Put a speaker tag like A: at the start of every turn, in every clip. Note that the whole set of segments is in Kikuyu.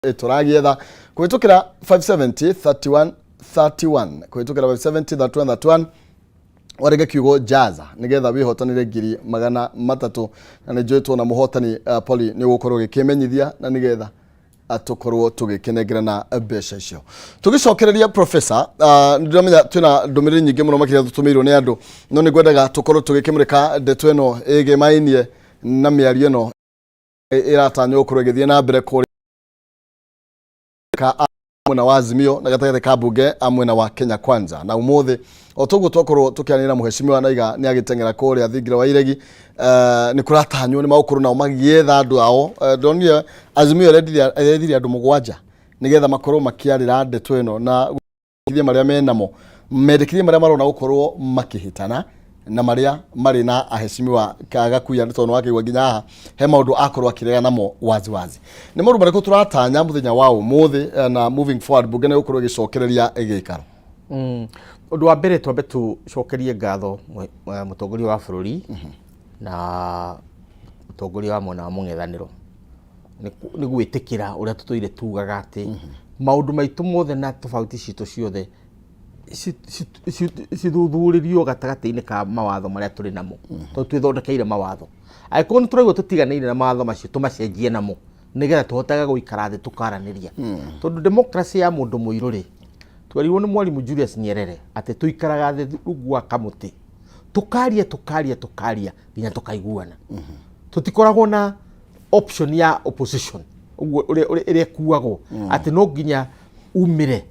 A: Tũragĩetha kũhĩtũkĩra 570 31 31, kũhĩtũkĩra 570 31 31, warĩnga kiugo "jaza" nĩgetha wĩhotanĩre 300,000. Na nĩ njũĩ tuona mũhotani, Poli nĩ ũgũkorwo ũgĩkĩmenyithia na nĩgetha tũkorwo tũgĩkĩnengerana mbeca icio. Tũgĩcokereria, professor, nĩ ndĩramenya twĩna ndũmĩrĩri nyingĩ mũno makĩria tũtũmĩirwo nĩ andũ, no nĩ ngwendaga tũkorwo tũgĩkĩmũrĩka ndeto ĩno ĩgĩmainie na mĩario ĩno ĩratanywo gũkorwo ĩgĩthiĩ na mbere kũrĩa ka mwena wa Azimio na gatagatĩ ka mbunge a mwena wa Kenya Kwanza. Na umuthi o toguo twakorwo tũkĩaranĩria na mũhecimiwa Naiga nĩ agĩteng'era kũrĩa thingira wa Iregi, nĩ kũratanywo nĩ magũkorwo nao magĩetha andũ ao. Ndonire Azimio ĩrethirie andũ mũgwanja nĩgetha makorwo makĩarĩra ndeto ĩno na mendekithia marĩa menamo, mendekithia marĩa marona gũkorwo makĩhĩtana na marĩa marĩ na ahecimiwa Gakuya, nĩ tondũ wakĩigua nginya haha he maũndũ akorwo akĩrega namo wazi wazi. Nĩ maũndũ marĩkũ tũratanya mũthenya wa ũmũthĩ, na moving forward mbunge nĩ gũkorwo ĩgĩcokereria gĩikaro?
B: Ũndũ wa mbere, twambe tũcokerie ngatho mũtongoria wa bũrũri na mũtongoria wa mwena wa mũng'ethanĩro nĩ gwĩtĩkĩra ũrĩa tũtũire tugaga atĩ maũndũ maitũ mothe na tofauti citũ ciothe cithuthurĩrio gatagatĩ-inĩ ka mawatho marĩa tũrĩ namo, tondũ twĩthondekeire mawatho. Angĩkorwo nĩ tũraigua tũtiganĩire na mawatho macio, tũmacenjie namo nĩgetha tũhotage gũikara thĩ tũkaranĩria, tondũ democracy ya mũndũ mũirũ rĩ, twerirwo nĩ Mwalimu Julius Nyerere atĩ tũikaraga thĩ rungu wa kamũtĩ, tũkaria, tũkaria, tũkaria nginya tũkaiguana. Tũtikoragwo na option ya opposition ũguo ĩrĩa ĩkuagwo atĩ no nginya umĩre.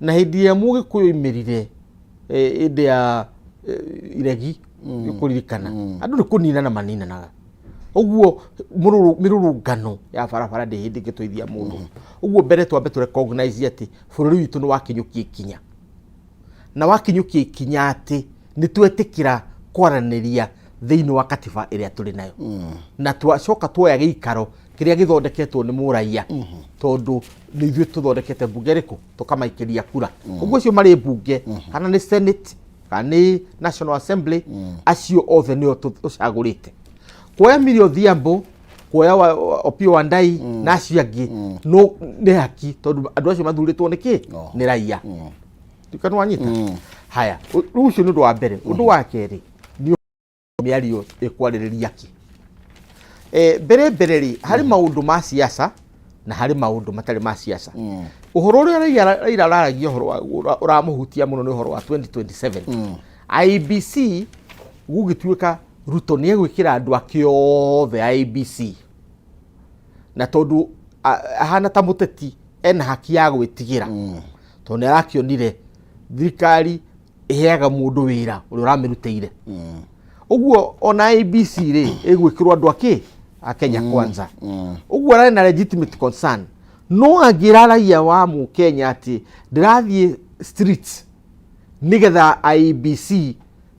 B: Na hĩndĩ ĩrĩa Mũgĩkũyũ oimĩrire, hĩndĩ ya iregi, kũririkana andũ nĩ kũninana maninanaga ũguo, mĩrũrũngano ya barabara ndĩ hĩndĩ ĩngĩtũithia mũndũ ũguo. Mbere twambe tũ recognize atĩ bũrũri witũ nĩ wakinyũkia ikinya, na wakinyũkia ikinya atĩ nĩ twetĩkĩra kwaranĩria thĩinĩ wa katiba ĩrĩa tũrĩ nayo, na twacoka tuoya gĩikaro kĩrĩa gĩthondeketwo nĩ mũraia, tondũ nĩ ithuĩ tũthondekete mbunge ĩrĩkũ, tũkamaikĩria kura. Ũguo acio marĩ mbunge, kana nĩ Senate kana nĩ National Assembly, acio othe nĩo tũcagũrĩte. Kuoya Millie Odhiambo, kuoya Opiyo Wandayi na acio angĩ no nĩ haki, tondũ andũ acio mathurĩtwo nĩ kĩ?
A: No.
B: Nĩ raia. Kana wanyita haya? Rĩu ũcio nĩ ũndũ wa mbere. Ũndũ wa kerĩ nĩ mĩario ĩkwarĩrĩria kĩ? Mbere mbere rĩ, harĩ maũndũ ma siasa na harĩ maũndũ matarĩ ma siasa. Ũhoro ũrĩa Raila araragia, ũhoro ũramũhutia mũno nĩ ũhoro wa 2027 IEBC. Gũgĩtuĩka Ruto nĩ egwĩkĩra andũ ake othe IEBC, na tondũ ahana ta mũteti, ena haki ya gwĩtigĩra, tondũ nĩ arakĩonire thirikari ĩheaga mũndũ wĩra ũrĩa ũramĩrutĩire. Ũguo ona IEBC rĩ, ĩgwĩkĩrwo andũ akĩ a Kenya Kwanza. Ũguo ararĩ na legitimate concern, no angĩra raia wa mũkenya atĩ ndĩrathiĩ streets nĩgetha IEBC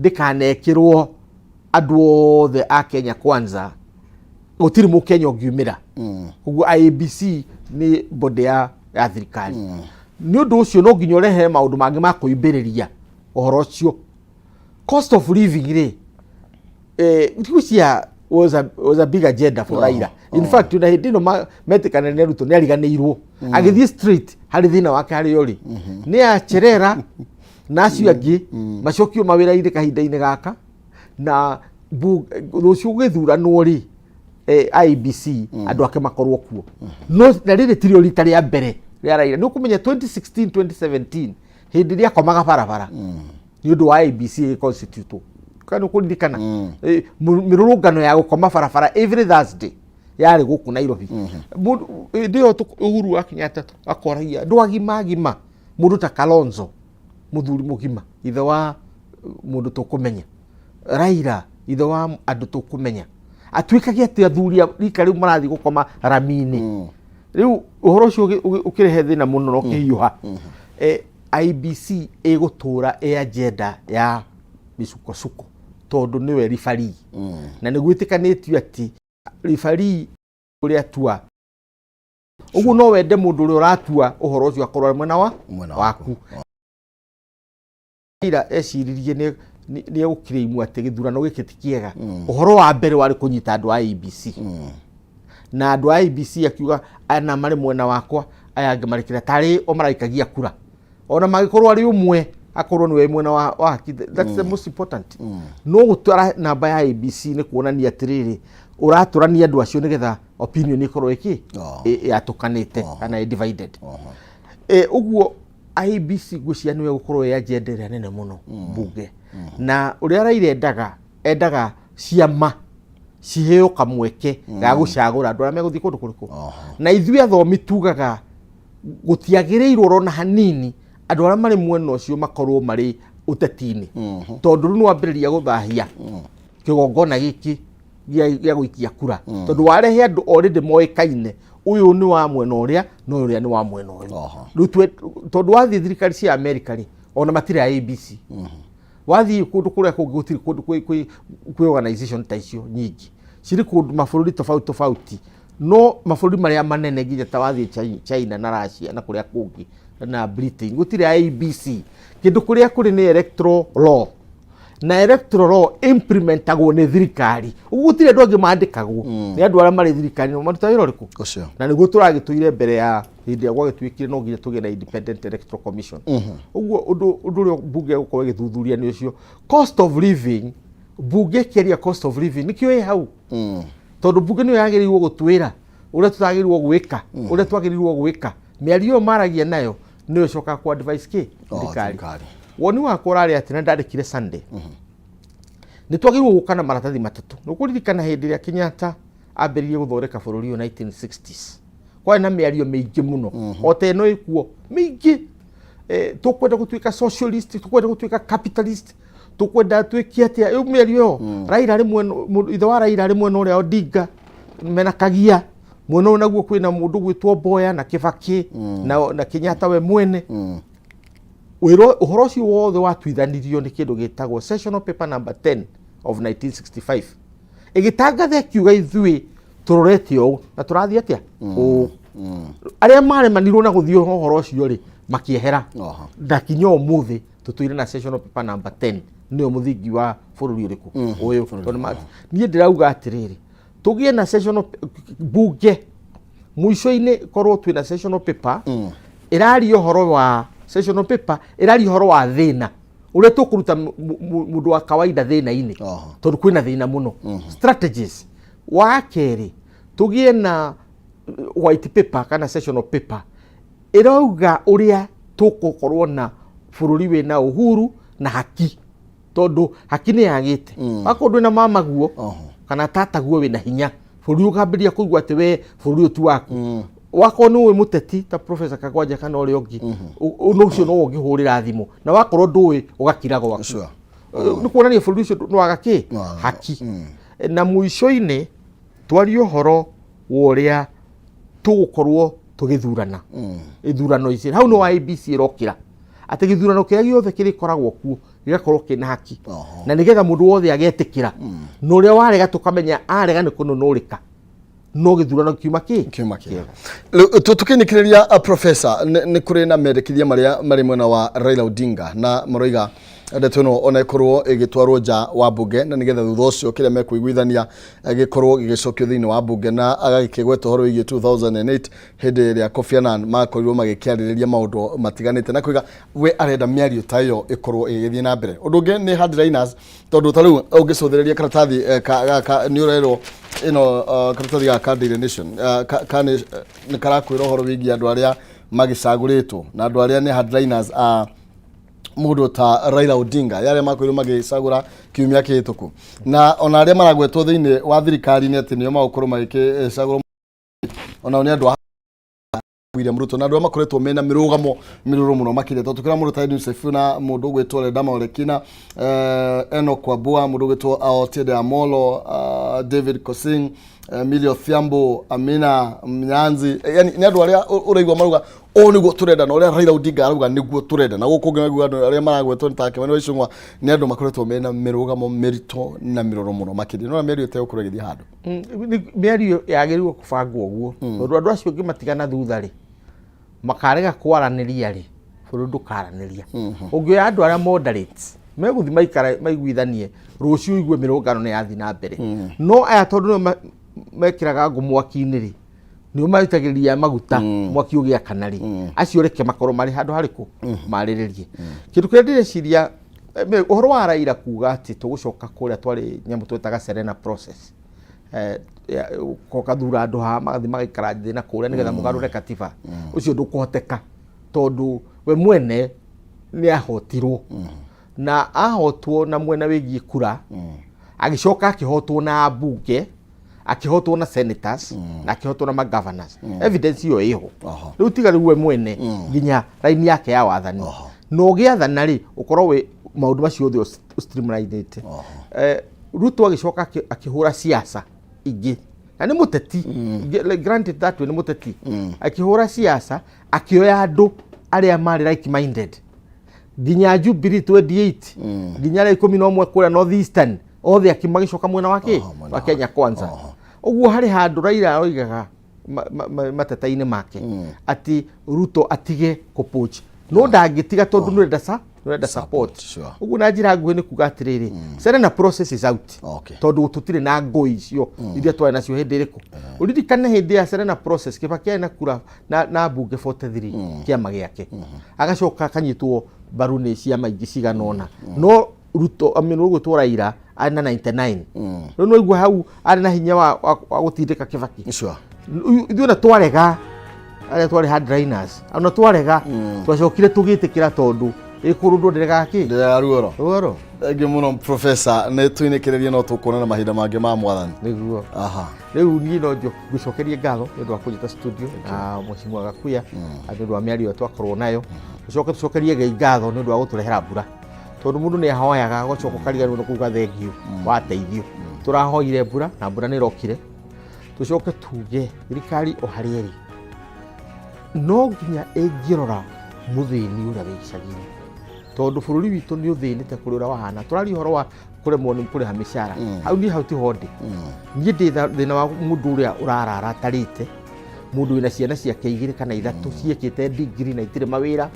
B: ndĩkanekĩrwo andũ othe a Kenya Kwanza, gũtirĩ mũkenya ũngiumĩra. Ũguo IEBC nĩ body ya thirikari. Nĩ ũndũ ũcio no nginya ũrehe maũndũ mangĩ ma kũimbĩrĩria ũhoro ũcio. Cost of living rĩ, cia was a big agenda for Raila. In fact, na hĩndĩ ĩno metĩkanĩra nĩ Ruto, nĩ ariganĩirwo agĩthiĩ straight harĩ thĩna wake harĩa ũrĩ nĩ acerera na acio angĩ macokio mawĩra-inĩ kahinda-inĩ gaka na rũciũ gũgĩthuranwo rĩ, IEBC andũ ake makorwo kuo. No na rĩrĩ tirio rita rĩa mbere rĩa Raila. Nĩ ũkũmenya 2016, 2017, hĩndĩ ĩrĩa akomaga barabara nĩ ũndũ wa IEBC ĩgĩconstitutwo, kana ũkũririkana? Mĩrũrũngano ya gũkoma barabara every Thursday yarĩ gũkũ Nairobi. Mũndũ hĩndĩ ĩyo Uhuru wa Kenyatta akoragia andũ agima agima, mũndũ ta Kalonzo, mũthuri mũgima, ithe wa mũndũ tũkũmenya, Raila, ithe wa andũ tũkũmenya, atuĩkage atĩ athuri a rika rĩu marathiĩ gũkoma rami-inĩ. Rĩu ũhoro ũcio ũkĩrehe thĩna mũno na ũkĩhiũha. IEBC ĩgũtũra ĩ agenda ya mĩcukocuko, tondũ nĩwe referee, na nĩ gwĩtĩkanĩtio atĩ referee ũrĩa atua ũguo, no wende mũndũ ũrĩa ũratua ũhoro ũcio akorwo arĩ mwena wa
A: Mwena
B: waku. Raila eciririe nĩ egũkirĩimwo atĩ gĩthurano gĩkĩ ti kĩega. Ũhoro wa mbere warĩ kũnyita andũ a IEBC. Na andũ a IEBC akiuga aya na marĩ mwena wakwa, aya angĩ marĩ kĩrĩa, tarĩ o maraikagia kura, ona mangĩkorwo arĩ ũmwe akorwo nĩwe mwena wa haki. That's the most important. No gũtwara namba ya IEBC nĩ kuonania atĩrĩrĩ, ũratũrania andũ acio nĩgetha opinion ĩkorwo ĩkĩ yatũkanĩte kana ĩ divided. Ũguo IEBC ngwĩciria nĩwe gũkorwo ĩ agenda ĩrĩa nene mũno mbunge, na ũrĩa Raila endaga ciama ciheo kamweke ga gũcagũra andũ arĩa megũthiĩ kũndũ kũrĩkũ. Na ithuĩ athomi tugaga gũtiagĩrĩirwo ona hanini andũ arĩa marĩ mwena ũcio makorwo marĩ ũteti-inĩ, tondũ rĩu nĩwambĩrĩria gũthahia kĩgongona gĩkĩ gĩa gũikia kura, tondũ warehe andũ already moĩkaine, ũyũ nĩ wa mwena ũrĩa na ũrĩa nĩ wa mwena ũyũ. Rĩu tondũ wathiĩ thirikari cia America rĩ, ona matirĩ IEBC. Wathiĩ kũndũ kũrĩa kũngĩ gũtirĩ kũndũ kwĩ organization ta icio nyingĩ, cirĩ kũndũ mabũrũri tofauti tofauti, no mabũrũri marĩa manene nginya ta wathiĩ China na Russia na kũrĩa kũngĩ na Britain gũtirĩ IEBC. Kĩndũ kũrĩa kũrĩ nĩ electoral law, na electoral law implementagwo nĩ thirikari. Ũguo gũtirĩ andũ angĩ mandĩkagwo, nĩ andũ arĩa marĩ thirikari maruta wĩra ũrĩkũ.
A: Ũcio.
B: Na nĩguo tũragĩtũire mbere ya hĩndĩ ĩrĩa gwagĩtuĩkire no nginya tũgĩe na independent electoral commission. Ũguo ũndũ ũrĩa mbunge ĩgũkorwo ĩgĩthuthuria nĩ ũcio cost of living. Mbunge ĩkĩaria cost of living nĩkĩo ĩ hau, tondũ mbunge nĩyo yagĩrĩirwo gũtwĩra ũrĩa tũtagĩrĩirwo gwĩka, ũrĩa twagĩrĩirwo gwĩka. Mĩario ĩyo maragia nayo nĩyo ĩcokaga ku advice kĩ? Thirikari.
A: Thirikari.
B: Woni wakwa ũrarĩ atĩ, na ndandĩkire Sunday, nĩ twagĩrĩirwo gũka na maratathi matatũ. Nĩ ũkũririkana hĩndĩ ĩrĩa Kenyatta ambĩrĩirie gũthondeka bũrũri ũyũ 1960s, kwarĩ na mĩario mĩingĩ mũno o ta ĩno ĩkuo mĩingĩ. Tũkwenda gũtuĩka socialist, tũkwenda gũtuĩka capitalist, tũkwenda twĩke atĩa? Ĩyo mĩario ĩyo, Raila arĩ mwena, ithe wa Raila arĩ mwena ũrĩa, Odinga mena Kagia mwena ũyũ, naguo kwĩna mũndũ gwĩtwo Mboya na Kibaki na Kenyatta we mwene. Wĩra ũhoro ũcio wothe watuithanirio nĩ kĩndũ gĩtagwo sessional paper number 10 of 1965, ĩgĩtangatha ĩkiuga ithuĩ tũrorete ũũ na tũrathiĩ atĩa ũũ. Arĩa maremanirwo na gũthiĩ ũhoro ũcio rĩ, makĩehera. Na kinya ũmũthĩ tũtũire na sessional paper number 10, nĩyo mũthingi wa bũrũri ũrĩkũ ũyũ. Tondũ niĩ ndĩrauga atĩrĩrĩ, tũgĩe na sessional bunge mũico-inĩ, korwo twĩna sessional paper ĩraria ũhoro wa sessional paper, ĩraria ũhoro wa thĩna ũrĩa tũkũruta mũndũ wa kawaida thĩna-inĩ, tondũ kwĩna thĩna mũno, strategies. Wa kerĩ, tũgĩe na white paper kana sessional paper ĩrauga ũrĩa tũgũkorwo na bũrũri wĩna uhuru na haki, tondũ haki nĩ yagĩte. Wakorwo ndwĩna mamaguo kana tataguo wĩna hinya, bũrũri ũkambĩrĩria kũigua atĩ we bũrũri ũyũ ti waku. Wakorwo nĩ ũĩ mũteti ta Professor Kagwanja kana ũrĩa ũngĩ, ũcio no ũngĩhũrĩra thimũ, na wakorwo ndũĩ ũgakira gwaku. Nĩ kuonania bũrũri ũcio nĩ waga kĩ?
A: Nĩwaga.
B: Haki. Na mũico-inĩ twarie ũhoro wa ũrĩa tũgũkorwo tũgĩthurana ithurano ici. Hau no IEBC ĩrokĩra atĩ gĩthurano kĩrĩa gĩothe kĩrĩkoragwo kuo gĩgakorwo kĩna haki, na nĩgetha mũndũ wothe agetĩkĩra, na ũrĩa warega tũkamenya arega nĩ kũnũnũrĩka, no gĩthurano kiuma kĩ?
A: Kiuma kĩega. Rĩu tũkĩnĩkĩrĩria, professor, nĩ kũrĩ na mendekithia marĩa marĩ mwena wa Raila Odinga, na maroiga ndeto ĩno ona ĩkorwo ĩgĩtwarwo nja wa mbunge, na nĩgetha thutha ũcio kĩrĩa mekũiguithania gĩkorwo gĩgĩcokio thĩinĩ wa mbunge. Na agagĩkĩgweta ũhoro wĩgiĩ 2008, hĩndĩ ĩrĩa Kofi Annan makorirwo magĩkĩarĩrĩria maũndũ matiganĩte, na kuiga we arenda mĩario ta ĩyo ĩkorwo ĩgĩthiĩ na mbere. Ũndũ ũngĩ nĩ hardliners, tondũ ta rĩu ũngĩcũthĩrĩria karatathi ka nĩ ũrerwo ĩno karatathi gaka ka Daily Nation nĩ karakwĩra ũhoro wĩgiĩ andũ arĩa magĩcagũrĩtwo na andũ arĩa nĩ hardliners a mũndũ ta Raila Odinga, yarĩa makorirwo magĩcagũra kiumia kĩhĩtũku, na ona arĩa maragwetwo thĩinĩ wa thirikari nĩ atĩ nĩo magũkorwo magĩcagũrwo, onao nĩ andũ a William Ruto na andũ arĩa makoretwo mena mĩrũgamo mĩrũrũ mũno makĩria, tondũ tũkĩra mũndũ ta Edwin Sifuna, mũndũ ũgwĩtwo Ledama Olekina, Enoch Wambua, mũndũ ũgwĩtwo Otiende Amolo, David Kosing, Emilio Thiambo, Amina Mnyanzi, yani nĩ andũ arĩa ũraigua marauga ũũ nĩguo tũrenda, na ũrĩa Raila Odinga arauga nĩguo tũrenda. Na gũkũ ũngĩ naguo andũ arĩa maragwetwo nĩ ta Kimani Ichung'wa, nĩ andũ makoretwo mena mĩrũgamo mĩritũ na mĩrũrũ mũno makĩria. No mĩario ĩtegũkorwo ĩgĩthiĩ handũ.
B: Mĩario yagĩrĩirwo kũbangwo ũguo, tondũ andũ acio ũngĩ matigana thutha rĩ, makarega kwaranĩria rĩ, bũrũri ndũkaranĩria. Ũngĩoya andũ arĩa moderates megũthiĩ maikara maiguithanie, rũciũ igue mĩrũngano nĩ yathiĩ na mbere. No aya tondũ nĩo Mekĩraga ngũ mwaki-inĩ rĩ, nĩo maitagĩrĩria maguta mwaki ũgĩakana rĩ, acio reke makorwo marĩ handũ harĩkũ marĩrĩrie kĩndũ kĩrĩa ndĩreciria. Ũhoro wa Raila kuga atĩ tũgũcoka kũrĩa twarĩ nyamũ twetaga Serena process, ũgathura andũ haha magathiĩ magaikara thĩ na kũrĩa nĩgetha mũgarũre katiba, ũcio ndũkũhoteka tondũ we mwene nĩ ahotirwo na ahotwo na mwena wĩgiĩ kura, agĩcoka akĩhotwo na mbunge, akĩhotwo na senators na akĩhotwo na magovernors. Evidence ĩyo ĩho. Rĩu tiga rĩu we mwene nginya raini yake ya wathani na ũgĩathana rĩ, ũkorwo wĩ maũndũ macio othe ũstreamlinĩte. Ruto agĩcoka akĩhũra siasa ingĩ na nĩ mũteti. Like, granted that we nĩ mũteti, akĩhũra siasa akĩoya andũ arĩa marĩ like minded nginya Jubilee 28 nginya arĩa 11 kũrĩa North Eastern othe magĩcoka mwena wa kĩ
A: Mwena
B: wa Kenya Kwanza. Ũguo harĩ handũ Raila oigaga mateta-inĩ make atĩ Ruto atige kũpoach, no ndangĩtiga tondũ nĩũrenda nĩũrenda support. Ũguo na njĩra nguhĩ nĩ kuga atĩrĩrĩ, Serena process is out tondũ tũtirĩ na ngũi icio iria twarĩ nacio hĩndĩ ĩrĩkũ. Ũririkane hĩndĩ ya Serena process, Kibaki arĩ na kura na mbunge 43 kĩama gĩake, agacoka akanyitwo mbaru nĩ ciama ingĩ cigana ũna, no Ruto, I mean, ũgwĩtwo Raila arĩ na 99. Rĩu no igua hau arĩ na hinya wa gũtindĩka Kibaki. Ithuĩ ona twarega, arĩa twarĩ hardliners, ona twarega twacokire tũgĩtĩkĩra tondũ ĩkũrũ ndũndĩregaga kĩ
A: Ndĩrega ruoro.
B: Ruoro.
A: Thengiũ mũno, professor, nĩ tũinĩkĩrĩrie no tũkuonana mahinda mangĩ ma mwathani.
B: Nĩguo. Rĩu niĩ no ngũcokerie ngatho nĩ ũndũ wa kũnjĩta studio na mheshimiwa Gakuya nĩ ũndũ wa mĩario ĩyo twakorwo nayo. Tũcoke tũcokerie Ngai ngatho nĩ ũndũ wa gũtũrehera mbura, tondũ mũndũ nĩ ahoyaga ũgacoka ũkariganĩrwo nĩ kuga thengiũ wateithio. Tũrahoire mbura na mbura nĩ ĩrokire. Tũcoke tuge thirikari o harĩa ĩrĩ no nginya ĩngĩrora mũthĩni ũrĩa wĩ icagi-inĩ, tondũ bũrũri witũ nĩ ũthĩnĩte kũrĩ ũrĩa wahana. Tũraria ũhoro wa kũremwo nĩ kũrĩha mĩcara, hau niĩ hau tiho ndĩ. Niĩ ndĩ thĩna wa mũndũ ũrĩa ũrarara atarĩte, mũndũ wĩna ciana ciake igĩrĩ kana ithatũ ciĩkĩte degree na itirĩ mawĩra,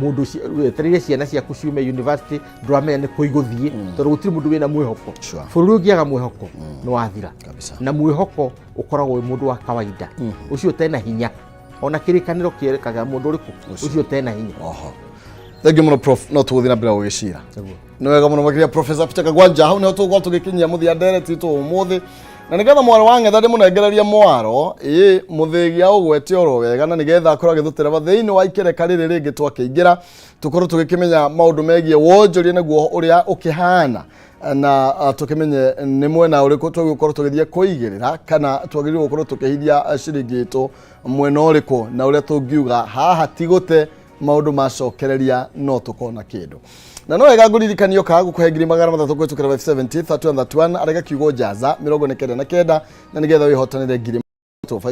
B: mũndũ wetereire ciana ciaku ciume university ndũramenya nĩ kũ igũthiĩ, tondũ gũtirĩ mũndũ wĩna mwĩhoko. Bũrũri ũngĩaga mwĩhoko nĩ wathira. Na mwĩhoko ũkoragwo wĩ mũndũ wa kawaida ũcio ũtena hinya, ona kĩrĩkanĩro kĩerekaga mũndũ ũrĩkũ ũcio ũtena hinya.
A: Thengiũ mũno, prof, no tũgũthiĩ na mbere gũgĩcira.
B: Nĩguo.
A: Nĩ wega mũno makĩria, Professor Peter Kagwanja. Hau nĩho tũgũkorwo tũgĩkinyia mũthia ndereti itũ ũmũthĩ, na nĩgetha mwarĩ wa ng'etha ndĩmũnengererie mwaro ĩ mũthĩgi aũgwete oro wega, na nĩgetha akorwo agĩthũtereba thĩinĩ wa ikereka rĩrĩ rĩngĩ twakĩingĩra, tũkorwo tũgĩkĩmenya maũndũ megiĩ wonjoria naguo ũrĩa ũkĩhana, na tũkĩmenye nĩ mwena ũrĩkũ tũgũkorwo tũgĩthiĩ kũigĩrĩra kana twagĩrĩirwo gũkorwo tũkĩhithia ciringi itũ mwena ũrĩkũ, na ũrĩa tũngiuga haha ti gũte maũndũ macokereria no tũkona kĩndũ. Na no wega ngũririkanio kaga gũkũhe 300,000 kũhĩtũkĩra 570 31 31, arega kiugo njaza 49 na nĩgetha wĩhotanĩre ngiri.